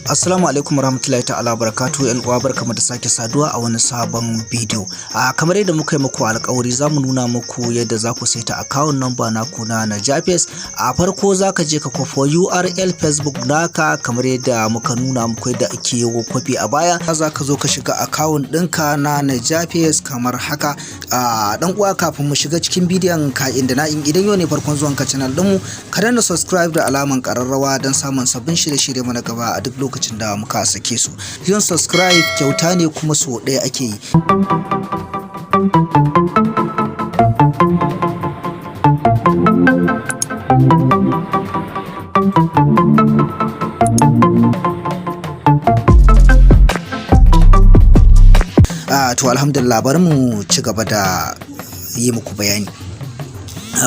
Assalamu alaikum warahmatullahi ta'ala barakatuhu. Yan uwa, barkamu da sake saduwa a wani sabon bidiyo. A kamar yadda muka yi muku alƙawari, za mu nuna muku yadda za ku saita account number naku na Najafes. A farko za ka je ka kwafo URL Facebook naka, kamar yadda muka nuna muku yadda ake yi kwafi a baya. Za ka zo ka shiga account ɗinka na Najafes kamar haka. A dan uwa, kafin mu shiga cikin bidiyon ka inda na idan yau ne farkon zuwan ka channel ɗinmu, ka danna subscribe da alaman ƙararrawa don samun sabbin shirye-shirye mu na gaba a duk lokacin da muka sake su. Yin subscribe kyauta ne, kuma so ɗaya ake yi. To alhamdulillah, bari mu ci gaba da yi muku bayani.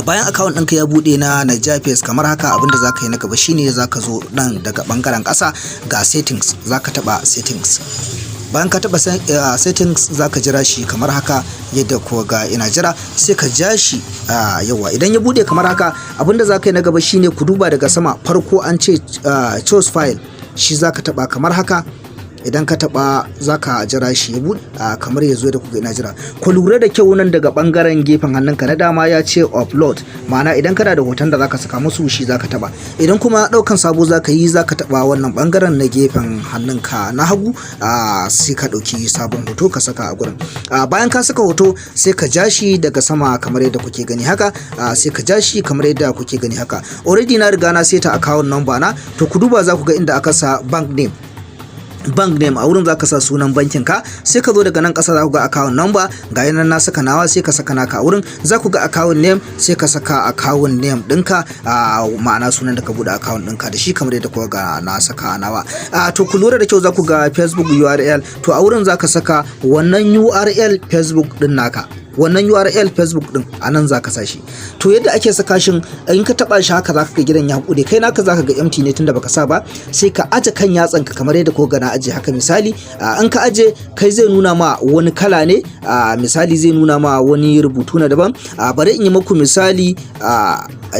Bayan account ɗinka ya buɗe na Najafes kamar haka, abinda za ka yi na gaba shine za ka zo nan daga ɓangaren ƙasa, ga settings, za ka taɓa settings. Bayan ka taɓa settings, za ka jira shi kamar haka yadda ko ga ina jira, sai ka ja shi. Yawa, idan ya buɗe kamar haka, abinda za ka yi na gaba shine ku duba daga sama, farko an ce choose file, shi za ka taɓa kamar haka. Idan ka taba, za ka jira shi ya buɗe kamar ya zo da kuka ina jira. Ku lura da kyau, nan daga bangaren gefen hannunka na dama ya ce upload, ma'ana idan kana da hoton da zaka saka musu, shi zaka taba. Idan kuma daukan sabo zaka yi, zaka taba wannan bangaren na gefen hannunka na hagu, sai ka dauki sabon hoto ka saka a gurin. Bayan ka saka hoto, sai ka ja shi daga sama kamar yadda kuke gani haka, sai ka ja shi kamar yadda kuke gani haka. Already na riga na saita account number na. To ku duba, za ku ga inda aka sa bank name. Bank name, a wurin zaka sa sunan bankin ka. Sai ka zo daga nan ƙasa, za ku ga account number, ga nan na saka nawa, sai ka saka naka a wurin. Za ku ga account name, sai ka saka account name ɗinka, ma'ana sunan da ka buɗe account ɗinka da shi, kamar yadda kuka ga na saka nawa. To ku lura da kyau, za ku ga Facebook URL. To a wurin za ka saka wannan URL Facebook ɗin naka, wannan URL Facebook din a nan za ka sa shi. To yadda ake saka shi, in ka taba shi haka, zaka ga gidan ya bude. Kai naka zaka ga empty ne tunda baka sa ba. Sai ka aje kan yatsan ka kamar yadda ko ga na aje haka. Misali, in ka aje kai, zai nuna ma wani kala ne, misali zai nuna ma wani rubutu na daban. Bari in yi muku misali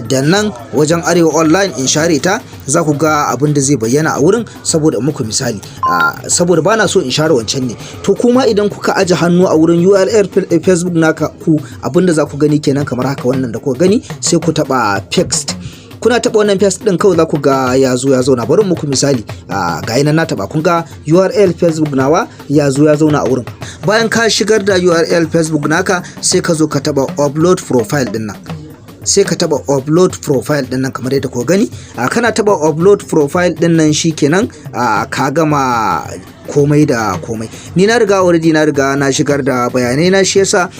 da nan wajen Arewa Online, in share ta, za ku ga abin da zai bayyana a wurin, saboda muku misali, saboda bana so in share wancan ne. To kuma idan kuka aje hannu a wurin URL Facebook naka ku, abinda za ku gani kenan kamar haka, wannan da kuka gani. Sai ku taba paste. Kuna taba wannan paste din, kawai za ku ga ya zo ya zauna. Bari muku misali, ga nan na taba, kun ga URL Facebook nawa ya zo ya zauna a wurin. Bayan ka shigar da URL Facebook naka, sai ka zo ka taba upload profile din nan. Sai ka taba upload profile din nan kamar yadda ku gani. Kana taba upload profile din nan, shikenan, ka gama komai da komai. Ni na riga, already na riga na shigar da bayanai na, shi yasa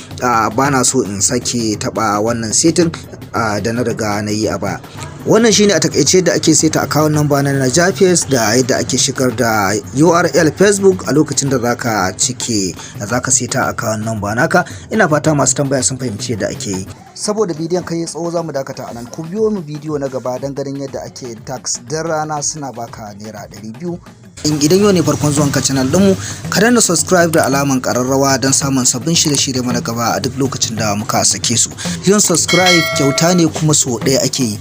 ba na so in sake taba wannan setting da na riga na yi a baya. Wannan shine a takaice da ake saita account number na Najafes da yadda ake shigar da URL Facebook a lokacin da zaka cike, zaka saita account number naka. Ina fata masu tambaya sun fahimci yadda ake yi. Saboda bidiyon kai tsawo, zamu dakata anan. Ku biyo mu bidiyo na gaba don ganin yadda ake task dan rana suna baka ₦200. Idan yau ne farkon zuwan ka channel ɗinmu, ka danna subscribe da alaman ƙararrawa don samun sabbin shirye-shirye mu na gaba a duk lokacin da muka sake su. Yin subscribe kyauta ne, kuma so ɗaya ake yi.